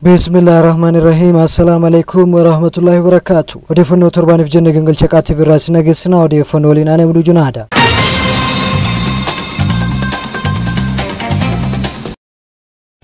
Bismillahirrahmanirrahim. Assalamu alaikum warahmatullahi wabarakatuh. Odeeffannoo torbaaniif jenne gangalcha qaatiif irraa isin dhageessina. Odeeffannoo waliin aanee buluu junaada.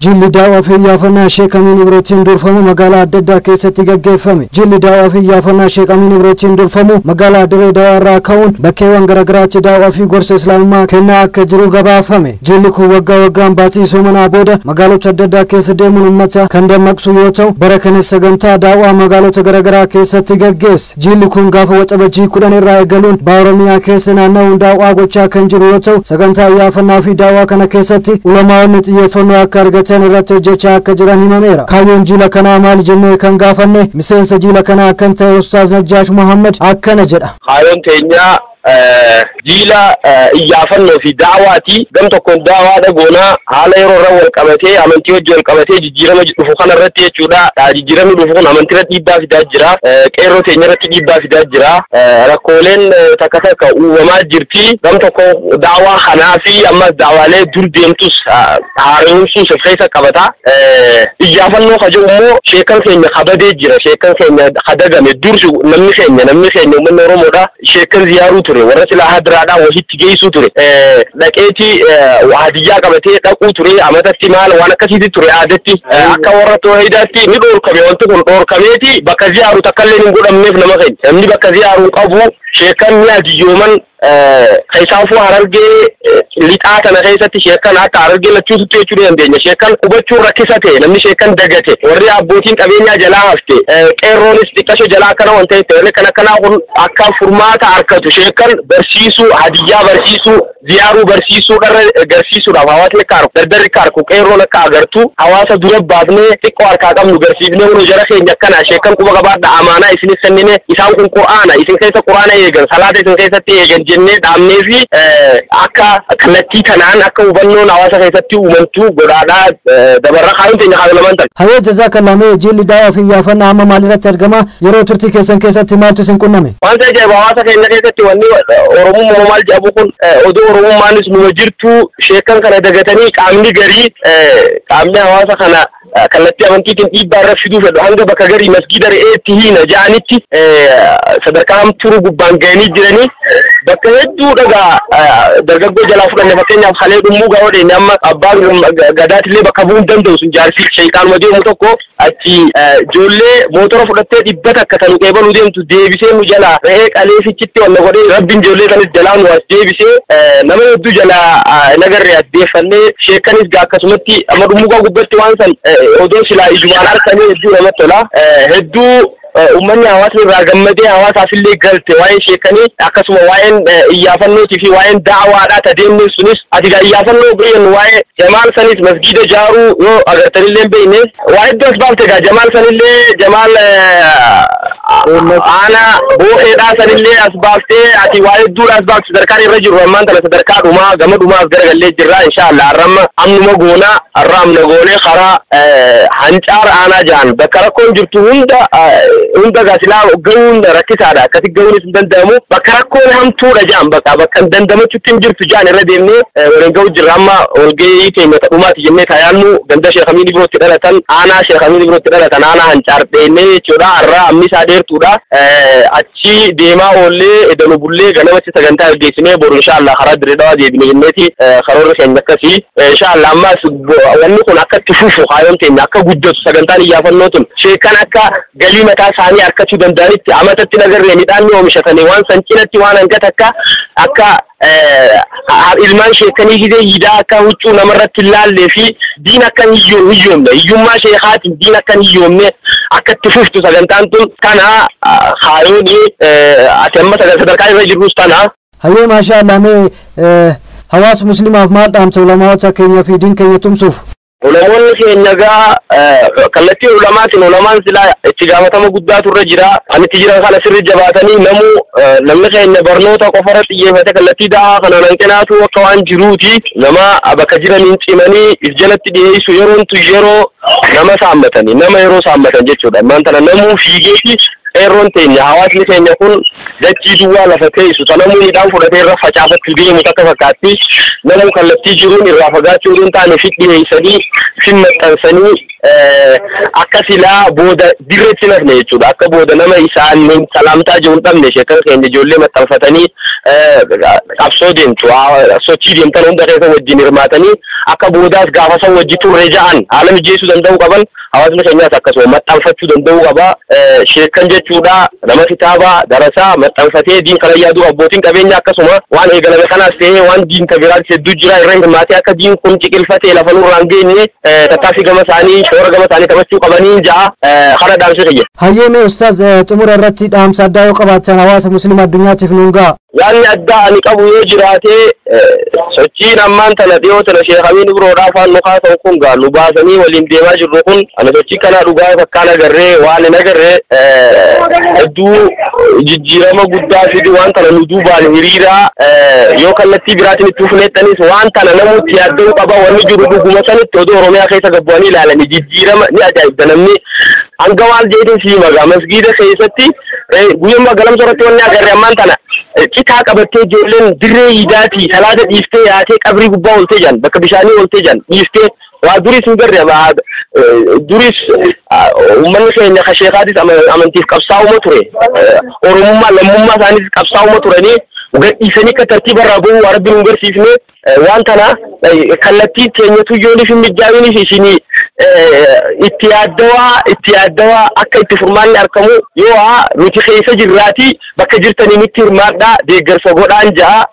Jilli daawwaa fi iyyaafannaa Sheek Amiin Ibrootiin durfamu magaalaa adda addaa keessatti gaggeeffame. Jilli daawwaa fi iyyaafannaa Sheek Amiin Ibrootiin durfamu magaalaa Dirree Dawaa irraa ka'uun bakkeewwan garaagaraatti daawwaa fi gorsa Islaamummaa kennaa akka jiru gabaafame. Jilli kun waggaa waggaan baatii soomanaa booda magaalota adda addaa keessa deemuun uummata kan dammaqsu yoo ta'u, bara kanas sagantaa daawwaa magaalota garaagaraa keessatti gaggeesse. Jilli kun gaafa Waxabajjii 10 irraa eegaluun Oromiyaa keessa naanna'uun daawwaa gochaa kan jiru yoo ta'u, sagantaa iyyaafannaa fi daawwaa kana keessatti ulamaa'onni xiyyeeffannoo akka argatan irratti hojjechaa akka jiran himameera. Kaayyoon jila kanaa maali jennee kan gaafanne miseensa jila kanaa kan ta'e Ustaaz Najjaash Muhammad akkana jedha. Kaayyoon teenyaa jila iyyaafannoo fi daawaati. Gam tokkoon daawaadha goonaa haala yeroo irra wal qabatee amantii hojii wal qabatee jijjiirama dhufu kana irratti jechuudha. Jijjiiramni dhufu kun amantii irratti dhiibbaa fidaa jira. Qeerroo teenya irratti dhiibbaa fidaa jira. Rakkooleen takka takka uumamaa jirti. Gam tokko daawaa kanaa fi ammas daawaalee dur deemtus haaromsuus of keessa qabata. Iyyaafannoo ka jedhu immoo sheekan keenya kabadee jira. Sheekan keenya kadagame dur namni keenya uummanni Oromoodha. Sheekan ziyaaruu ture. Warra silaa hadiraadhaan wasitti geessuu ture. Dhaqeeti hadiyyaa qabatee dhaquu ture. Amatatti maal waan akkasiitti ture aadatti. Akka warra toohidaatti ni dhoorkame. Wanti kun dhoorkameeti bakka ziyaaru takka illee hin godhamneef nama keenya. Namni bakka ziyaaru qabu sheekan ni hadiyyooman keessaafuu Harargee lixaa kana keessatti sheekan akka Harargee lachuututti jechuu dandeenya. Sheekan hubachuun rakkisa ta'e namni sheekan dagate warri abbootiin qabeenyaa jalaa hafte qeerroonis xiqqasho jalaa akkana waan ta'e warri kan akkanaa kun akka furmaata harkatu sheekan barsiisuu hadiyyaa barsiisuu ziyaaruu barsiisuu dharra garsiisuudhaaf hawaasni akka harku dardarri akka harku qeerroon akka agartu hawaasa dura baafnee xiqqoo harkaa qabnu garsiifnee kun jara keenya akkana sheekan quba qabaadha amaanaa isinis kennine isaan kun qur'aana isin keessa qur'aana eegan salaata isin keessatti eegan jennee dhaabnee fi akka kallattii kanaan akka hubannoon hawaasa keessatti uumantu godhaadhaa dabarra kaayuun teenya kaayuu lamaan ta'e. Hayyee jazaakallah. Jilli daawwaa fi iyyaafannaa amma maalirratti argama? Yeroo turtii keessan keessatti maaltu isin qunname? Wanta ajaa'iba hawaasa keenya keessatti wanni Oromummaa maal jedhamu kun odoo Oromummaanis numa jirtu sheekan kana dagatanii qaamni garii qaamni hawaasa kana kallattii amantiitiin dhiibbaa irra fiduu fedhu hanga bakka garii masgiida re'eetti hiina ja'anitti sadarkaa hamtuu gubbaan ga'anii jiranii bakka hedduu dhagaa dargaggoo jalaa fudhanne fakkeenyaaf halee dhummuu ga'oo deemne amma abbaan gadaatillee bakka bu'uu hin danda'u sun jaarsi sheexaanuma deemu tokko achi ijoollee mootora fudhattee 100 kan qeebaluu deemtu deebisee nu jalaa re'ee qalee fichitti wanna godhee rabbiin ijoollee kanis jalaa nu as deebisee nama hedduu jalaa nagarree as deeffannee sheekanis gaa akkasumatti amma dhummuu gaa gubbatti waan san odoo silaa ijumaan harkanii hedduu namatti tola. Hedduu uummanni hawaasni irraa gammadee hawaasaaf illee galte waa'een sheekanii akkasuma waa'een iyyaafannootii fi waa'een daawaadhaa ta deemne sunis ati gaa iyyaafannoo beeknu waa'ee jamaal sanis masgiida jaaruu yoo agartanillee hin beekne waa hedduu as baafte gaa jamaal sanillee jamaal aanaa boo'eedhaa sanillee as baaftee ati waa hedduudha as baafte sadarkaan irra jirru ammaan tana sadarkaa dhumaa gama dhumaa as garagallee jirra inshaallah har'amma amnuma goonaa har'a amna goonee karaa hancaar aanaa jahan bakka rakkoon jirtu hunda gaa silaa ga'uun rakkisaadha akkasi ga'uunis hin danda'amu bakka rakkoon hamtuudha jaan bakka bakka hin dandamachuutti hin jirtu jaan irra deemnee waliin ga'u jirra amma walga'ii keenya dhumaati jennee tayaannu ganda Sheekh Amiin Ibrootti dhalatan aanaa Sheekh Amiin Ibrootti dhalatan aanaa hancaar dheennee jechuudha har'a amni isaa dheertuudha achi deemaa oollee edanu bullee ganamachi sagantaa gaggeessinee boru inshaallah karaa Dirree Dhawaa deebine jenneeti karoorri keenya akkasii inshaallah ammas wanni kun akka itti fufu kaayyoon keenya akka guddatu sagantaan iyyaafannoo tun sheekan akka galii mataa isaanii harkachuu danda'anitti amatatti nagarree midhaan ni oomishatanii waan san cinatti waan hanga takka akka ilmaan sheekanii gizee hidaa akka huccuu namarratti hin laallee fi diin akka hin hiyyoomne hiyyummaa sheekaatiin diin akka hin hiyyoomne akka itti fuftu sagantaan tun kana kaayyoon ati amma sadarkaa irra jirrus tana. Hayyee maashaallah mee hawaasa musliimaaf maal dhaamta ulamaa'ota keenya fi diin keenya tumsuuf? Ulamoonni keenya gaa kallattii ulamaatiin ulamaan silaa itti gaafatama guddaatu irra jira. Kan itti jiran kana sirri jabaatanii namni keenya barnoota qofa irratti xiyyeeffate kallattii da'aa kana hanqinaatu akka waan jiruuti. Nama bakka jiraniin cimanii if jalatti dhiyeessu yeroon tu yeroo nama saammatanii nama yeroo saammatan jechuudha. Ammaan tana namuu fiigeeti Qeerroon teenya, hawaasni keenya kun dachii duwwaa lafa teessu sanamuu midhaan fudhatee irra facaafachuu deemu takka fakkaatti. Namuu kallattii jiruun irraa fagaachuu hin taane fi dhiyeessanii fi maxxansanii akka silaa booda dirreetti nafne jechuudha. Akka booda nama isaan salaamtaa jiru hin dhabne sheekan keenya ijoollee maxxanfatanii qabsoo deemtu, sochii deemtan hunda keessa wajjin hirmaatanii akka boodaas gaafa san wajji turre ja'an haala mijeessuu danda'uu qaban. Hawaasni keenyaas akkasuma maxxanfachuu danda'uu qaba. Sheekan jechuudha nama kitaabaa darasaa maxxanfatee diin kana yaadu, abbootiin qabeenya akkasuma waan eegalame kanaas ta'ee waan diin tabiraas hedduu jira irra hirmaatee akka diin kun ciqilfatee lafa nurraa hin geenye tattaaffii gama isaanii, shoora gama isaanii taphachuu qabanii ja'a, kana dhaamsi kiyya. Hayyee, mee ustaaz, xumura irratti dhaamsa addaa yoo qabaattan hawaasa musliima addunyaatiif nuun ga'a. Yaanni addaa ani qabu yoo jiraate, sochiin ammaan tana dhiyoo tana Sheekh Amiin Ibroodhaa afaan nu kaasan kun gaa nu baasanii waliin deemaa jirru kun, ani sochii kana dhugaa takkaan agarree waan hin agarree hedduu jijjiirama guddaa fidu. Waan tana nu duubaan hiriiraa yoo kallattii biraatiin itti fufneettanis waan tana namutti yaadda'uu qaba. Wanni jiru dhuguma sanitti odoo Oromiyaa keessa gabbu'anii ilaalanii jijjiirama ni ajaa'ibda. Namni hanga waan jedhin sii magaa masgiida keessatti guyyummaa galamsa irratti wanni agarre ammaan tana citaa qabattee ijoolleen dirree iidaatii salaata dhiiftee yaatee qabrii gubbaa ooltee jiran, bakka bishaanii ooltee jiran dhiiftee. Waa duris hin garre, duris uummanni keenya ka sheekaatis amantiif qabsaa'uma ture, oromummaa lammummaa isaaniis qabsaa'uma turanii gadhiisanii akka tartiiba irraa bahuu waa rabbi nu garsiifne. Waan tana kallattii keenyatu yooniif hin mijaa'iniif isinii itti yaaddawaa, itti yaaddawaa akka itti furmaanni argamu yoo haa nuti keessa jirraatii bakka jirtanii nutti hirmaadhaa, deeggarsa godhaan ja'a,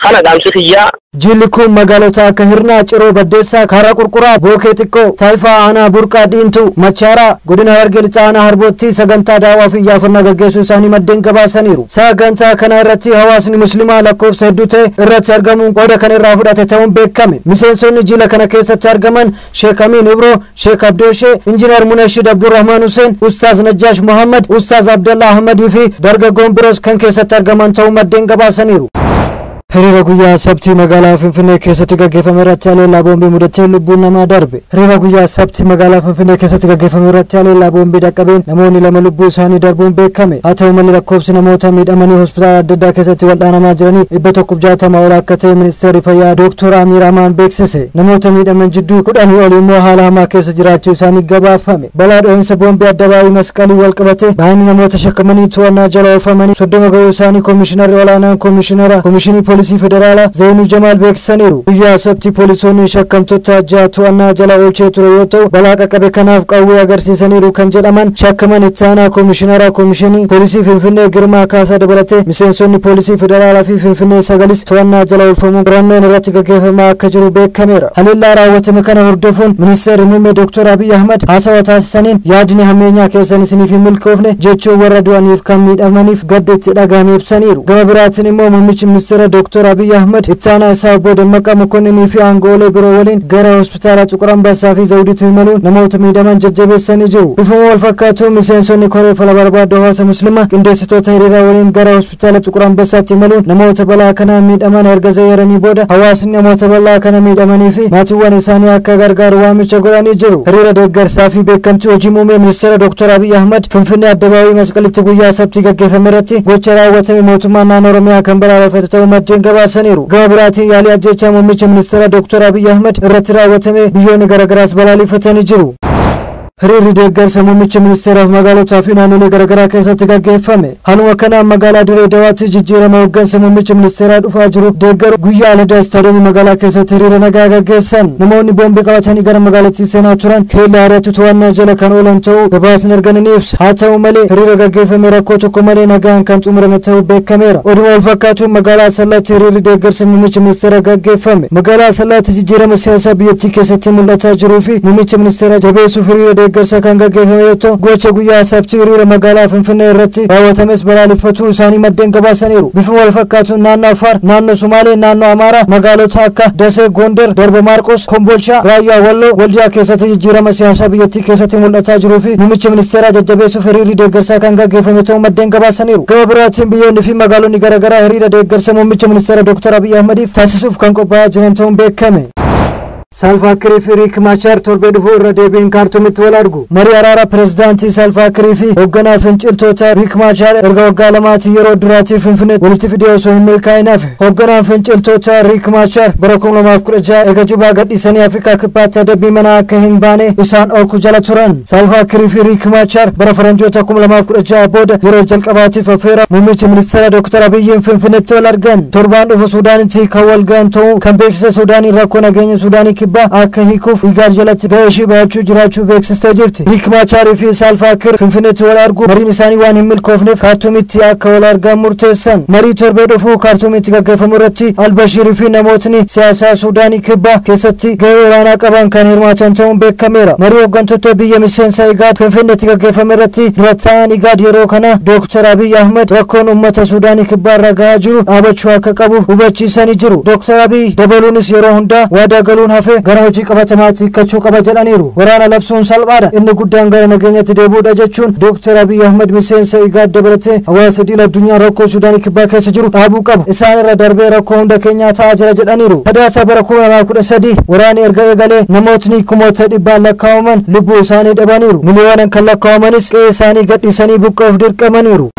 kana dhaamsi kiyyaa. Jilli kun magaalota akka Hirnaa, Ciroo, Baddeessaa, Karaa Qurquraa, Bookee Xiqqoo, Taayifaa, Aanaa Burqaa, Dhiintuu, Machaaraa, Godina Harargee Lixaa Aanaa Harbootti sagantaa daawaa fi iyyaafannaa gaggeessuu isaanii maddeen gabaasaniiru. Sagantaa kana irratti hawaasni musliimaa lakkoofsa hedduu ta'e irratti argamuun qooda kan irraa fudhate ta'uun beekame. Miseensonni jila kana keessatti argaman Sheek Amiin Ibro, Sheek Abdooshee, Injiinar Munashid Abdurrahmaan Hussein, Ustaaz Najjaash Muhammad, Ustaaz Abdallah Ahmadii fi dargaggoon biroos kan keessatti argaman ta'uu maddeen gabaasaniiru. Hiriira guyyaa Sabtii magaalaa Finfinnee keessatti gaggeeffame irratti haleellaa boombii mudatee lubbuun namaa darbe. Hiriira guyyaa Sabtii magaalaa Finfinnee keessatti gaggeeffame irratti haleellaa boombii dhaqqabeen namoonni 2 lubbuu isaanii darbuun beekame. Haa ta'u malee lakkoofsi namoota miidhamanii hospitaala adda addaa keessatti wal'aanamaa jiranii 160 ol akka ta'e ministeerri fayyaa Dooktor Amiir Amaan beeksise. Namoota miidhaman jidduu 10 ol immoo haala hamaa keessa jiraachuu isaanii gabaafame. Balaa dho'iinsa boombii addabaayii masqalii wal qabate baay'inni namoota shakkamanii to'annaa jala oolfamanii 30 ga'uu isaanii koomishinarri olaanaan koomishinara koomishinii poolisii federaalaa Zeenuu Jamaal beeksisaniiru. Guyyaa Sabtii poolisoonni shakkamtoota 6 to'annaa jala oolchee ture yoo ta'u, balaa qaqqabe kanaaf qawwee agarsiisaniiru kan jedhaman shakkaman itti aanaa koomishinara koomishinii poolisii Finfinnee Girmaa Kaasaa dabalatee miseensonni poolisii federaalaa fi Finfinnee sagalis to'annaa jala oolfamuun qorannoon irratti gaggeeffamaa akka jiru beekameera. Haleellaa raawwatame kana hordofuun ministeerri muummee Dooktor Abiy Ahmad haasawa taasisaniin yaadni hammeenyaa keessan isiniif hin milkoofne jechuun warra du'aniif kan miidhamaniif gadda itti dhagahame ibsaniiru. Gama biraatiin immoo muummichi ministeera Dooktor Abiy Ahmad itti aanaa isaa obbo Dammaqaa Mokonninii fi aangoolee biroo waliin gara hospitaala Xuqur Ambassaa fi Zawudiitu imaluun namoota miidhaman jajjabeessanii jiru. Bifuma wal fakkaatuun miseensonni koree fala barbaaddu hawaasa musliimaa qindeessitoota hiriiraa waliin gara hospitaala Xuqur Ambassaatti imaluun namoota balaa kanaan miidhaman erga zayyaranii booda hawaasni namoota balaa kana miidhamanii fi maatiiwwan isaanii akka gargaaru waamicha godhanii jiru. Hiriira deeggarsaa fi beekamtii hojii muummee ministeera Dooktor Abiy Ahmad Finfinnee addabaabayii masqalitti guyyaa Sabtii gaggeeffame irratti gocha raawwatame mootummaan naannoo Oromiyaa kan balaaleffate ta'uu maddeen gabaasaniiru. Gama biraatiin yaalii ajjeechaa muummicha ministeera Dooktor Abiy Ahmad irratti raawwatame biyyoonni garaagaraas balaaleffatanii jiru. Hiriirri deeggarsa muummicha ministeeraaf magaalotaa fi naannolee garaagaraa keessatti gaggeeffame. Haaluma kanaan magaalaa Dirree Dawaatti jijjiirama hooggansa muummicha ministeeraa dhufaa jiru deeggaru guyyaa Alhadaa istaadiyoomii magaalaa keessatti hiriira nagaa gaggeessan. Namoonni boombii qabatanii gara magaalattii seenaa turan keellaa irratti to'annaa jala kan oolan ta'uu gabaasni argame ni ibsa. Haa ta'u malee hiriira gaggeeffame rakkoo tokko malee nagaan kan xumurame ta'uu beekameera. Oduma wal fakkaatuun magaalaa Asallaatti hiriirri deeggarsa muummicha ministeeraa gaggeeffame. Magaalaa Asallaatti jijjiirama siyaasaa biyyattii keessatti mul'ataa jiruu fi muummicha ministeeraa jabeessuuf hiriira deeggarsa kan gaggeeffame yoo ta'u, gocha guyyaa Sabtii hiriira magaalaa Finfinnee irratti raawwatames balaaleffatuu isaanii maddeen gabaasaniiru. Bifuma wal fakkaatuun naannoo Affaar, naannoo Sumaalee, naannoo Amaaraa magaalota akka Dasee, Gondar, Darba Maarqos, Kombolchaa, Raayyaa Walloo, Waldiyaa keessatti jijjiirama siyaasaa biyyattii keessatti mul'ataa jiruu fi muummicha ministeeraa jajjabeessuuf hiriirri deeggarsaa kan gaggeeffame ta'uu maddeen gabaasaniiru. Gama biraatiin biyyoonni fi magaalonni garaagaraa hiriira deeggarsa muummicha ministeera Dooktar Abiy Ahmadiif taasisuuf kan qophaa'aa jiran ta'uun beekame. Salva Kiir fi Riik Machaar torbee dhufuu irra deebiin Kaartuumitti wal argu. Marii araara pirezidaantii Salva Kiir fi hoogganaa finciltoota Riik Machaar erga waggaa lamaatii yeroo duraatiif Finfinnee walitti fidee osoo hin milkaa'in hafe. Hoogganaan finciltoota Riik Machaar bara 2016 erga Jubaa gadhiisanii Afrikaa Kibbaatti adabbii manaa akka hin baane isaan dhorku jala turan. Salva Kiir fi Riik Machaar bara faranjoota 2016 booda yeroo jalqabaatiif affeera muummicha ministeera Dr. Abiyyiin Finfinneetti wal argan. Torbaan dhufu Suudaanitti kan wal ga'an ta'uu kan beeksise Suudaaniin rakkoo nageenya Suudaanii Kibbaa akka hiikuuf Igaad jalatti ga'ee ishee bahachuu jiraachuu beeksistee jirti. Riik Maachaarii fi Salva Kiir Finfinneetti wal argu mariin isaanii waan hin milkoofneef Kaartuumitti akka wal argan murteessan. Marii torbee dhufuu Kaartuumitti gaggeeffamu irratti Albashiirii fi namootni siyaasaa Suudaanii Kibbaa keessatti ga'ee olaanaa qaban kan hirmaatan ta'uun beekameera. Marii hooggantoota biyya miseensa Igaad Finfinneetti gaggeeffame irratti dura ta'an Igaad yeroo kana Dr. Abiy Ahmed rakkoon uummata Suudaanii Kibbaa irra gahaa jiru dhaabachuu akka qabu hubachiisanii jiru. Dr. Abiy dabaluunis yeroo hundaa waadaa galuun hafe gara hojii qabatamaatti hiikkachuu qaba jedhaniiru. Waraana labsuun salphaadha, inni guddaan gara nageenyatti deebi'uudha jechuun Dr. Abiy Ahmed miseensa Igaad dabalatee hawaasa idil addunyaa rakkoo Suudaanii Kibbaa keessa jiru dhaabuu qabu. Isaan irra darbee rakkoo hunda keenyaa ta'aa jira jedhaniiru. Sadaasa bara 2013 waraanni erga eegalee namootni kumoota dhibbaan lakkaa'aman lubbuu isaanii dhabaniiru. Miliyoonaan kan lakkaa'amanis qe'ee isaanii gadhiisanii buqqa'uuf dirqamaniiru.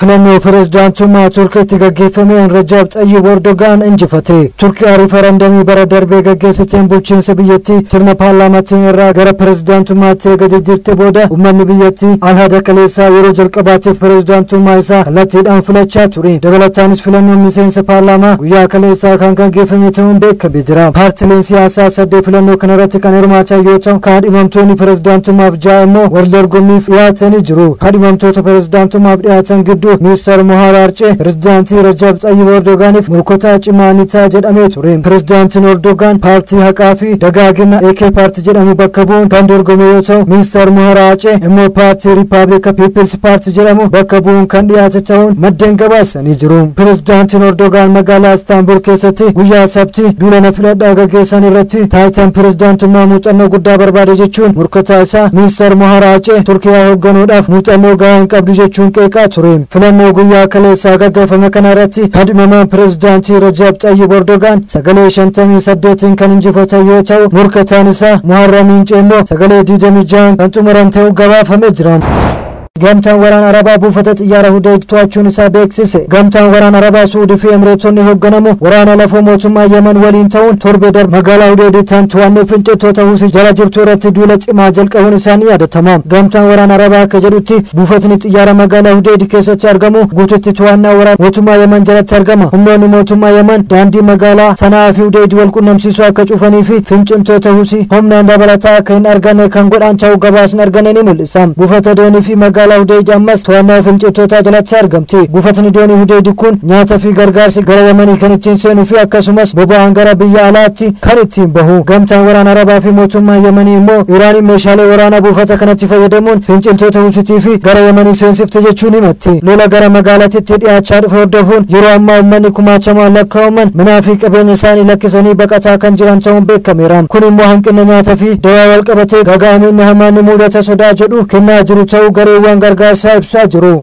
Filannoo pirezidaantummaa Turkiitti gaggeeffameen Rajab Xayyib Erdogaan injifate. Turkii riifarandamii bara darbee gaggeessiteen bulchiinsa biyyattii sirna paarlaamaatiin irraa gara pirezidaantummaatti eega jijjiirte booda uummanni biyyattii alhada kaleessaa yeroo jalqabaatiif pirezidaantummaa isaa kallattiidhaan filachaa ture. Dabalataanis filannoon miseensa paarlaamaa guyyaa kaleessaa kan gaggeeffame ta'uun beekamee jira. Paartileen siyaasaa 8 filannoo kanarratti kan hirmaatan yoo ta'u, kaadhimamtoonni pirezidaantummaaf 6 immoo wal dorgommiif dhiyaatanii jiru. Kaadhimamtoota pirezidaantummaaf dhiyaatan gidduu Mister Muhar Arce pirezidaantii Rajab Xayyib Erdogaaniif morkataa cimaa ni ta'a jedhamee ture. Pirezidaantiin Erdogaan paartii haqaa fi dagaagina AK paartii jedhamu bakka bu'uun kan dorgome yoo ta'u, Mister Muhar Arce immoo paartii Riippaabilika Piipils paartii jedhamu bakka bu'uun kan dhiyaate ta'uun maddeen gabaasanii jiru. Pirezidaantiin Erdogaan magaalaa Istaanbul keessatti guyyaa sabtii duula na filadhaa gaggeessan irratti taayitaan pirezidaantummaa muuxannoo guddaa barbaade jechuun morkataa isaa Mister Muhar Arce Turkiyaa hoogganuudhaaf muuxannoo gahaa hin qabdu jechuun qeeqaa ture. Filannoo guyyaa kaleessaa gaggeeffame kana irratti kaadhimamaan pirezidaantii Rajab Xayyib Erdogaan sagalee 58 kan injifate yoo ta'u, morkataan isaa Muharrem Ince immoo sagalee 26 kan xumuran ta'uu gabaafamee jira. Gamtaan waraana Arabaa buufata xiyyaara Hudeyd to'achuun isaa beeksise. Gamtaan waraana Arabaa Suudii fi Emireetonni hoogganamu waraana lafoo mootummaa Yemen waliin ta'uun torbee darbe magaalaa Hudeyditti to'annoo finciltoota Huusii jala jirtu irratti duula cimaa jalqabuun isaanii yaadatama. Gamtaan waraana Arabaa akka jedhutti buufatni xiyyaara magaalaa Hudeyd keessatti argamu guututti to'annaa waraana mootummaa Yemen jalatti argama. Humnoonni mootummaa Yemen daandii magaalaa Sanaa fi Hudeyd wal qunnamsiisuu akka cufanii fi finciltoota Huusii humnaan dabalataa akka hin arganne kan godhan ta'uu gabaasni argame ni mul'isa. Buufata doonii fi magaalaa Hudeyd ammas to'annaa finciltootaa jalatti argamti. Buufatni doonii Hudeyd kun nyaata fi gargaarsi gara Yemanii kan ittiin seenuu fi akkasumas boba'aan gara biyya alaatti kan ittiin bahu. Gamtaan waraana Arabaa fi mootummaa Yemanii immoo Iraaniin meeshaalee waraanaa buufata kanatti fayyadamuun finciltoota Huusitii fi gara Yemanii seensifte jechuun himatti. Lola gara magaalaatti dhiyaachaa dhufe hordofuun yeroo ammaa uummanni kumaachamaan lakkaa'aman manaa fi qabeenya isaanii lakkisanii baqataa kan jiran ta'uun beekameera. Kun immoo hanqina nyaataa fi dawaa wal qabatee gaga'amni hamaan ni mudata sodaa jedhu kennaa jiru ta'uu gareewwan gargaarsaa ibsaa jiru.